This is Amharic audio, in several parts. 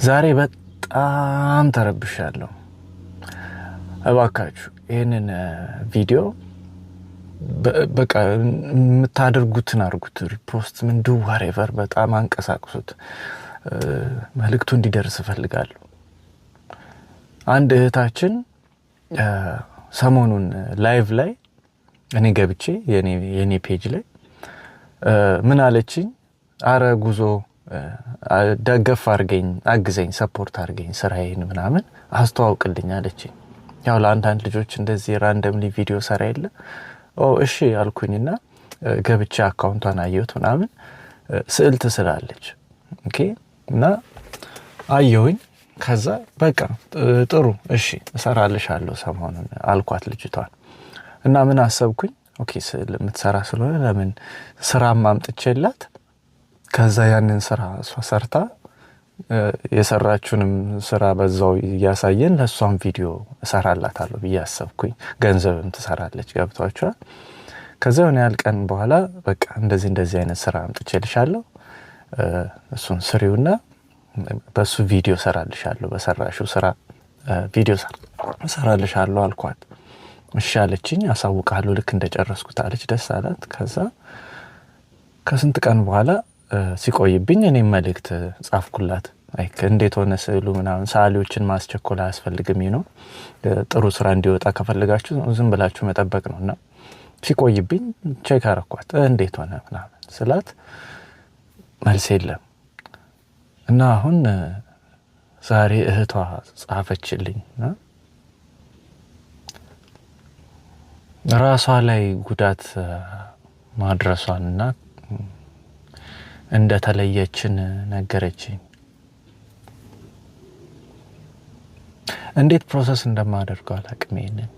ዛሬ በጣም ተረብሻለሁ። እባካችሁ ይህንን ቪዲዮ በቃ የምታደርጉትን አድርጉት። Repost ምን do whatever፣ በጣም አንቀሳቅሱት። መልእክቱ እንዲደርስ እፈልጋለሁ። አንድ እህታችን ሰሞኑን live ላይ እኔ ገብቼ የኔ page ላይ ምን አለችኝ? አረ ጉዞ ደገፍ አድርገኝ፣ አግዘኝ፣ support አድርገኝ፣ ስራዬን ምናምን አስተዋውቅልኝ አለችኝ። ያው ለአንዳንድ ልጆች እንደዚህ randomly ቪዲዮ ሰራ የለ፣ እሺ አልኩኝና ገብቼ account ቷን አየሁት ምናምን፣ ስዕል ትስላለች። Okay፣ እና አየሁኝ። ከዛ በቃ ጥሩ እሺ እሰራልሻለሁ ሰሞኑን አልኳት ልጅቷን። እና ምን አሰብኩኝ? Okay፣ ስዕል የምትሰራ ስለሆነ ለምን ስራም አምጥቼላት ከዛ ያንን ስራ እሷ ሰርታ የሰራችውንም ስራ በዛው እያሳየን ለእሷም ቪዲዮ እሰራላታለሁ ብዬ አሰብኩኝ። ገንዘብም ትሰራለች፣ ገብቷቸዋል። ከዛ የሆነ ያህል ቀን በኋላ በቃ እንደዚህ እንደዚህ አይነት ስራ አምጥቼልሻለሁ፣ እሱን ስሪውና በሱ ቪዲዮ እሰራልሻለሁ፣ በሰራሽው ስራ ቪዲዮ እሰራልሻለሁ አልኳት። እሺ አለችኝ። አሳውቃለሁ ልክ እንደጨረስኩት አለች። ደስ አላት። ከዛ ከስንት ቀን በኋላ ሲቆይብኝ እኔም መልእክት ጻፍኩላት። እንዴት ሆነ ስዕሉ ምናምን፣ ሰዓሊዎችን ማስቸኮል አያስፈልግም ነው፣ ጥሩ ስራ እንዲወጣ ከፈለጋችሁ ዝም ብላችሁ መጠበቅ ነው። እና ሲቆይብኝ check አረኳት፣ እንዴት ሆነ ምናምን ስላት መልስ የለም። እና አሁን ዛሬ እህቷ ጻፈችልኝ፣ ራሷ ላይ ጉዳት ማድረሷንና እንደተለየችን ነገረችኝ። እንዴት process እንደማደርገው አላቅም። ይሄንን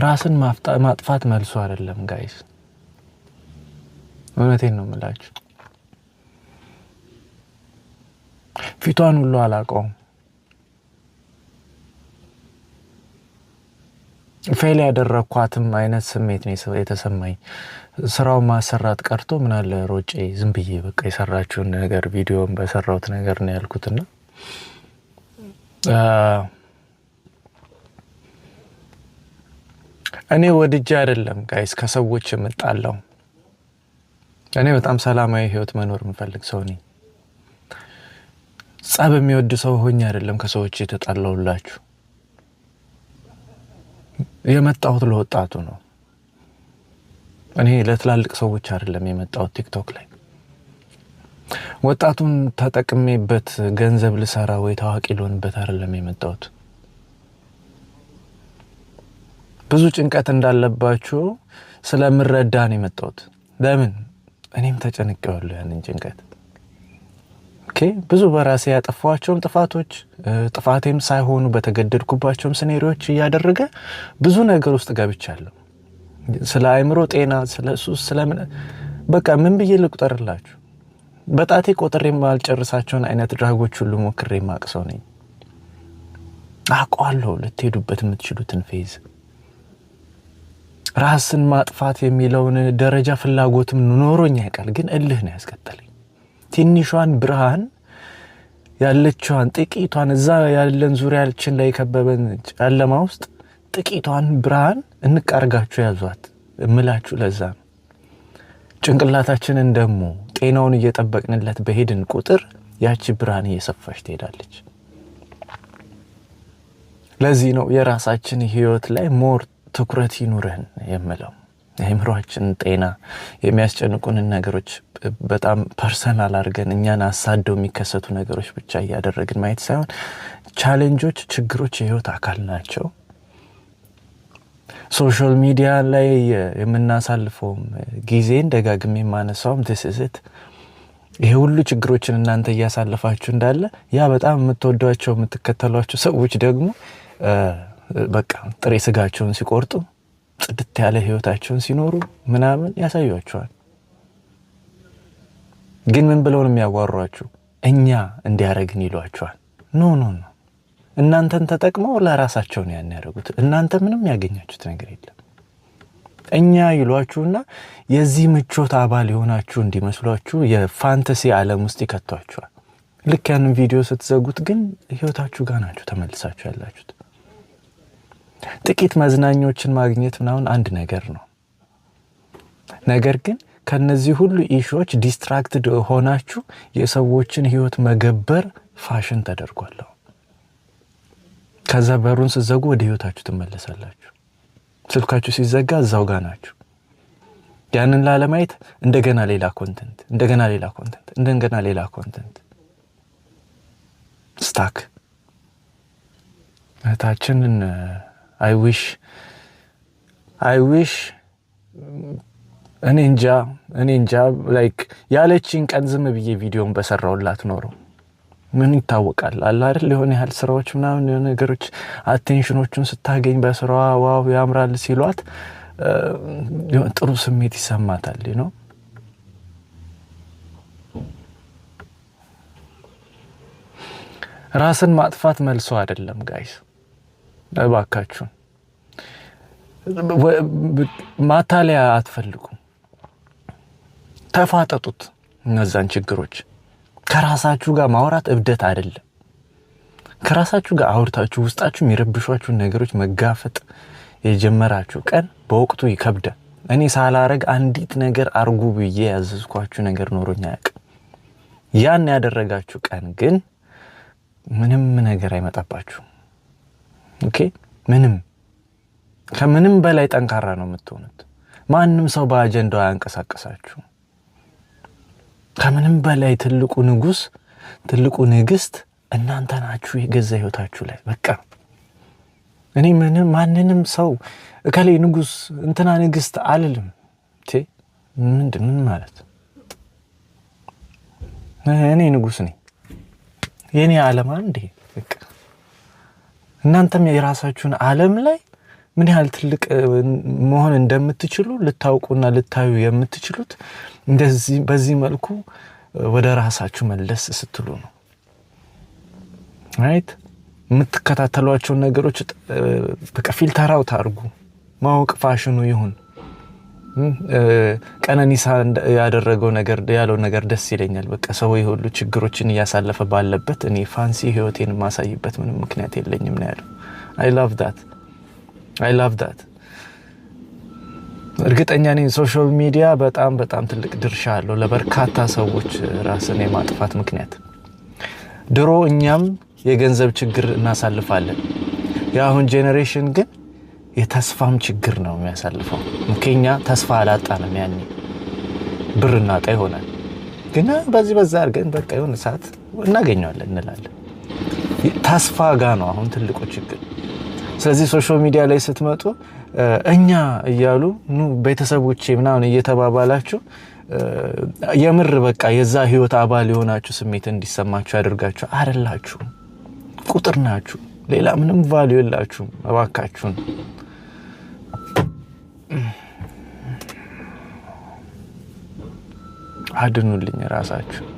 ራስን ማጥፋት መልሱ አይደለም guys፣ እውነቴን ነው የምላችሁ። ፊቷን ሁሉ አላውቀውም። Fail ያደረኳትም አይነት ስሜት ነው የተሰማኝ። ስራውን ማሰራት ቀርቶ ምናለ ሮጬ ዝም ብዬ በቃ የሰራችውን ነገር ቪዲዮን በሰራሁት ነገር ነው ያልኩትና እኔ ወድጄ አይደለም guys ከሰዎች የምጣላው። እኔ በጣም ሰላማዊ ህይወት መኖር የምፈልግ ሰው ነኝ። ጸብ የሚወድ ሰው ሆኜ አይደለም ከሰዎች የተጣላሁላችሁ። የመጣሁት ለወጣቱ ነው። እኔ ለትላልቅ ሰዎች አይደለም የመጣሁት። ቲክቶክ ላይ ወጣቱን ተጠቅሜበት ገንዘብ ልሰራ ወይ ታዋቂ ልሆንበት አይደለም የመጣሁት። ብዙ ጭንቀት እንዳለባችሁ ስለምረዳ ነው የመጣሁት። ለምን እኔም ተጨንቄዋለሁ ያንን ጭንቀት። Okay፣ ብዙ በራሴ ያጠፋኋቸውም ጥፋቶች፣ ጥፋቴም ሳይሆኑ በተገደድኩባቸውም scenario ዎች እያደረገ ብዙ ነገር ውስጥ ገብቻለሁ። ስለ አእምሮ ጤና፣ ስለ ሱስ፣ ስለምን በቃ ምን ብዬ ልቁጠርላችሁ? በጣቴ ቆጥሬ የማልጨርሳቸውን አይነት drug ኦች ሁሉ ሞክሬ የማቅ ሰው ነኝ። አውቀዋለሁ ልትሄዱበት የምትችሉትን phase። ራስን ማጥፋት የሚለውን ደረጃ ፍላጎትም ኖሮኝ ያውቃል፣ ግን እልህ ነው ያስቀጠለኝ። ትንሿን ብርሃን ያለችዋን ጥቂቷን እዛ ያለን ዙሪያችን ላይ የከበበን ጨለማ ውስጥ ጥቂቷን ብርሃን እንቃርጋችሁ ያዟት እምላችሁ ለዛ ነው። ጭንቅላታችንን ደግሞ ጤናውን እየጠበቅንለት በሄድን ቁጥር ያቺ ብርሃን እየሰፋች ትሄዳለች። ለዚህ ነው የራሳችን ህይወት ላይ more ትኩረት ይኑረን የምለው። የአእምሯችን ጤና፣ የሚያስጨንቁንን ነገሮች በጣም personal አድርገን እኛን አሳደው የሚከሰቱ ነገሮች ብቻ እያደረግን ማየት ሳይሆን challenge ኦች፣ ችግሮች የህይወት አካል ናቸው። Social media ላይ የምናሳልፈውም ጊዜን ደጋግሜ የማነሳውም this is it። ይሄ ሁሉ ችግሮችን እናንተ እያሳለፋችሁ እንዳለ ያ በጣም የምትወዷቸው የምትከተሏቸው ሰዎች ደግሞ በቃ ጥሬ ስጋቸውን ሲቆርጡ ጽድት ያለ ህይወታቸውን ሲኖሩ ምናምን ያሳዩአቸዋል። ግን ምን ብለው ነው የሚያዋሯችሁ? እኛ እንዲያረግን ይሏቸዋል። No, no, no፣ እናንተን ተጠቅመው ለራሳቸው ነው ያን ያደረጉት። እናንተ ምንም ያገኛችሁት ነገር የለም። እኛ ይሏችሁና የዚህ ምቾት አባል የሆናችሁ እንዲመስሏችሁ የ fantasy ዓለም ውስጥ ይከቷችኋል። ልክ ያንን ቪዲዮ ስትዘጉት ግን ህይወታችሁ ጋር ናችሁ ተመልሳችሁ ያላችሁት። ጥቂት መዝናኞችን ማግኘት ምናምን አንድ ነገር ነው። ነገር ግን ከነዚህ ሁሉ issue ዎች distracted ሆናችሁ የሰዎችን ህይወት መገበር ፋሽን ተደርጓል። ከዛ በሩን ስትዘጉ ወደ ህይወታችሁ ትመለሳላችሁ። ስልካችሁ ሲዘጋ እዛው ጋር ናችሁ። ያንን ላለማየት እንደገና ሌላ content፣ እንደገና ሌላ content፣ እንደገና ሌላ content stuck። እህታችንን I wish እኔ እንጃ like ያለችኝ ቀን ዝም ብዬ ቪዲዮን በሰራውላት ኖሮ ምን ይታወቃል፣ አለ አይደል? የሆነ ያህል ስራዎች ምናምን የሆነ ነገሮች attention ኦቹን ስታገኝ በስራዋ wow ያምራል ሲሏት ጥሩ ስሜት ይሰማታል። ራስን ማጥፋት መልሶ አይደለም guys፣ እባካችሁን ማታለያ አትፈልጉ። ተፋጠጡት እነዛን ችግሮች። ከራሳችሁ ጋር ማውራት እብደት አይደለም። ከራሳችሁ ጋር አውርታችሁ ውስጣችሁ የሚረብሿችሁን ነገሮች መጋፈጥ የጀመራችሁ ቀን በወቅቱ ይከብዳል። እኔ ሳላረግ አንዲት ነገር አርጉ ብዬ ያዘዝኳችሁ ነገር ኖሮኝ አያውቅም። ያን ያደረጋችሁ ቀን ግን ምንም ነገር አይመጣባችሁም። Okay፣ ምንም ከምንም በላይ ጠንካራ ነው የምትሆኑት። ማንም ሰው በአጀንዳው አያንቀሳቀሳችሁ። ከምንም በላይ ትልቁ ንጉስ፣ ትልቁ ንግስት እናንተ ናችሁ የገዛ ህይወታችሁ ላይ። በቃ እኔ ምንም ማንንም ሰው እከሌ ንጉስ እንትና ንግስት አልልም። ምንድን ምን ማለት? እኔ ንጉስ ነኝ። የኔ ዓለም አንዴ በቃ። እናንተም የራሳችሁን ዓለም ላይ ምን ያህል ትልቅ መሆን እንደምትችሉ ልታውቁና ልታዩ የምትችሉት እንደዚህ በዚህ መልኩ ወደ ራሳችሁ መለስ ስትሉ ነው። Right፣ የምትከታተሏቸውን ነገሮች በቃ filter out አድርጉ። ማወቅ ፋሽኑ ይሁን። ቀነኒሳ ያደረገው ነገር ያለው ነገር ደስ ይለኛል። በቃ ሰው የሁሉ ችግሮችን እያሳለፈ ባለበት እኔ fancy ህይወቴን የማሳይበት ምንም ምክንያት የለኝም ነው ያለው። I love that, I love that። እርግጠኛ ነኝ social media በጣም በጣም ትልቅ ድርሻ አለው ለበርካታ ሰዎች ራስን የማጥፋት ምክንያት። ድሮ እኛም የገንዘብ ችግር እናሳልፋለን። የአሁን generation ግን የተስፋም ችግር ነው የሚያሳልፈው። እኛ ተስፋ አላጣንም። ያኔ ብር እናጣ ይሆናል፣ ግን በዚህ በዛ አድርገን በቃ የሆነ ሰዓት እናገኘዋለን እንላለን። ተስፋ ጋ ነው አሁን ትልቁ ችግር። ስለዚህ social media ላይ ስትመጡ እኛ እያሉ ኑ ቤተሰቦቼ ምናምን እየተባባላችሁ የምር በቃ የዛ ህይወት አባል የሆናችሁ ስሜት እንዲሰማችሁ ያደርጋችሁ። አይደላችሁም፣ ቁጥር ናችሁ። ሌላ ምንም value የላችሁም። እባካችሁን አድኑልኝ ራሳችሁ።